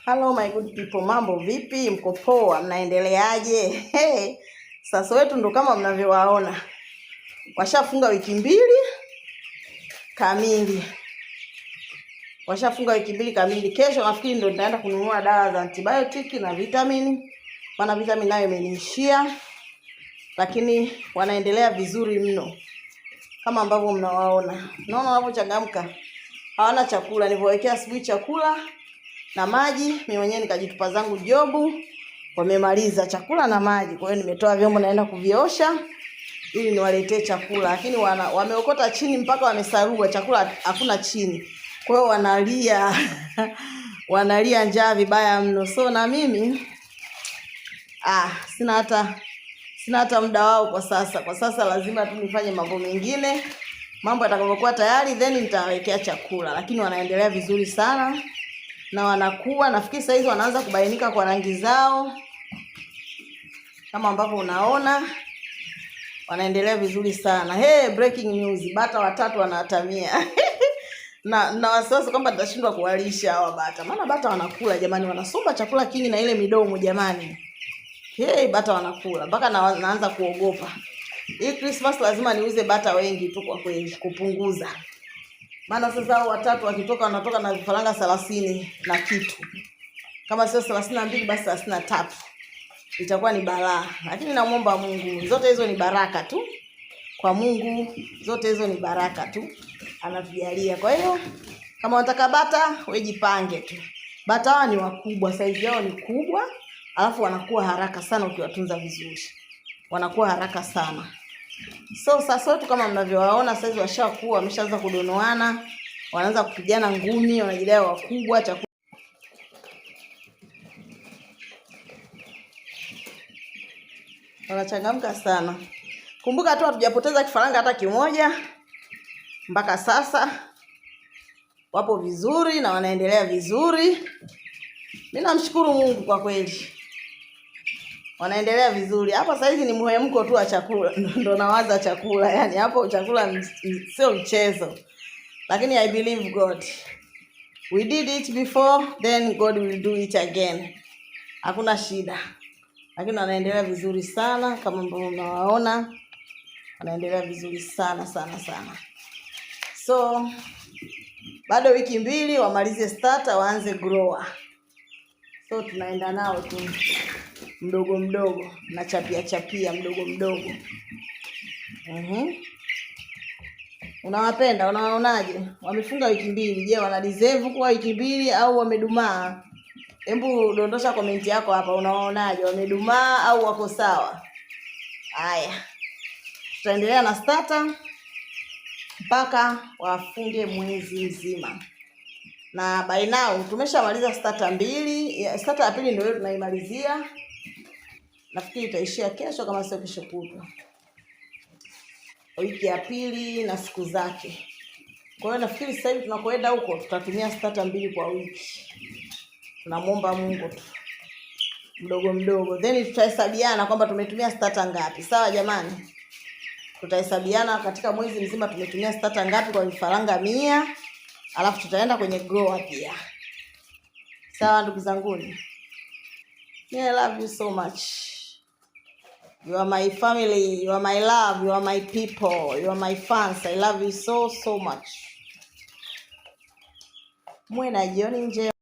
Hello my good people, mambo vipi? Mko poa? Mnaendeleaje? Hey, sasa wetu ndo kama mnavyowaona, washafunga wiki 2 kamili, washafunga wiki 2 kamili. Kesho nafikiri ndo nitaenda kununua dawa za antibiotic na vitamini, maana vitamini nayo imeniishia, lakini wanaendelea vizuri mno kama ambavyo mnawaona. Naona wanavyochangamka, hawana chakula. Nilivyowekea asubuhi chakula na maji, mimi mwenyewe nikajitupa zangu job, wamemaliza chakula na maji. Kwa hiyo nimetoa vyombo naenda kuviosha ili niwaletee chakula, lakini wameokota chini mpaka wamesarua chakula, hakuna chini. Kwa hiyo wanalia wanalia njaa vibaya mno. So na mimi sina hata muda wao kwa sasa. Kwa sasa lazima tu nifanye mambo mengine, mambo yatakapokuwa tayari then nitawekea chakula, lakini wanaendelea vizuri sana na wanakuwa, nafikiri sasa hizi wanaanza kubainika kwa rangi zao kama ambavyo unaona wanaendelea vizuri sana. Hey, breaking news, bata watatu wanahatamia na wasiwasi kwamba nitashindwa kuwalisha hawa bata, maana bata wanakula jamani, wanasomba chakula kingi na ile midomo jamani. Hey, bata wanakula mpaka naanza kuogopa. Hii Christmas lazima niuze bata wengi tu kwa kweli, kupunguza, maana sasa hao watatu wakitoka wanatoka na vifaranga 30 na kitu, kama sio 32 basi 33, itakuwa ni balaa. Lakini namwomba Mungu, zote hizo ni baraka tu kwa Mungu, zote hizo ni baraka tu anatujalia. Kwa hiyo kama unataka bata, wewe jipange tu. Bata hawa ni wakubwa, saizi yao ni kubwa, alafu wanakuwa haraka sana ukiwatunza vizuri, wanakuwa haraka sana. So sasa wetu kama mnavyowaona saizi washakuwa, wameshaanza kudonoana, wanaanza kupigana ngumi, wanajidai wakubwa chakula. Wanachangamka sana. Kumbuka tu hatujapoteza kifaranga hata kimoja mpaka sasa, wapo vizuri na wanaendelea vizuri. Mimi namshukuru Mungu kwa kweli, wanaendelea vizuri. Hapa sasa hivi ni muhemko tu wa chakula, ndo nawaza chakula, yani hapo chakula sio mchezo, lakini I believe God. We did it before, then God will do it again. Hakuna shida, lakini wanaendelea vizuri sana kama ambavyo mnawaona, wanaendelea vizuri sana sana sana. So bado wiki 2 wamalize starter, waanze grower. So tunaenda nao tu mdogo mdogo, na chapia chapia mdogo mdogo. Unawapenda? Unawaonaje? Wamefunga wiki 2. Je, wana deserve kuwa wiki 2 au wamedumaa? Hebu dondosha comment yako hapa, unawaonaje? Wamedumaa au wako sawa? Haya, tutaendelea na starter mpaka wafunge mwezi mzima, na by now tumeshamaliza starter 2. Starter ya pili ndio tunaimalizia, nafikiri itaishia kesho kama sio kesho kutwa, wiki ya pili na siku zake. Kwa hiyo nafikiri sasa hivi tunakoenda huko tutatumia starter 2 kwa wiki. Tunamuomba Mungu tu mdogo mdogo, then tutahesabiana kwamba tumetumia starter ngapi. Sawa jamani, tutahesabiana katika mwezi mzima tumetumia starter ngapi kwa vifaranga 100, alafu tutaenda kwenye grower pia. Sawa ndugu zanguni, I love you so much. You are my family, you are my love, you are my people, you are my fans. I love you so so much. Mwe na jioni njema.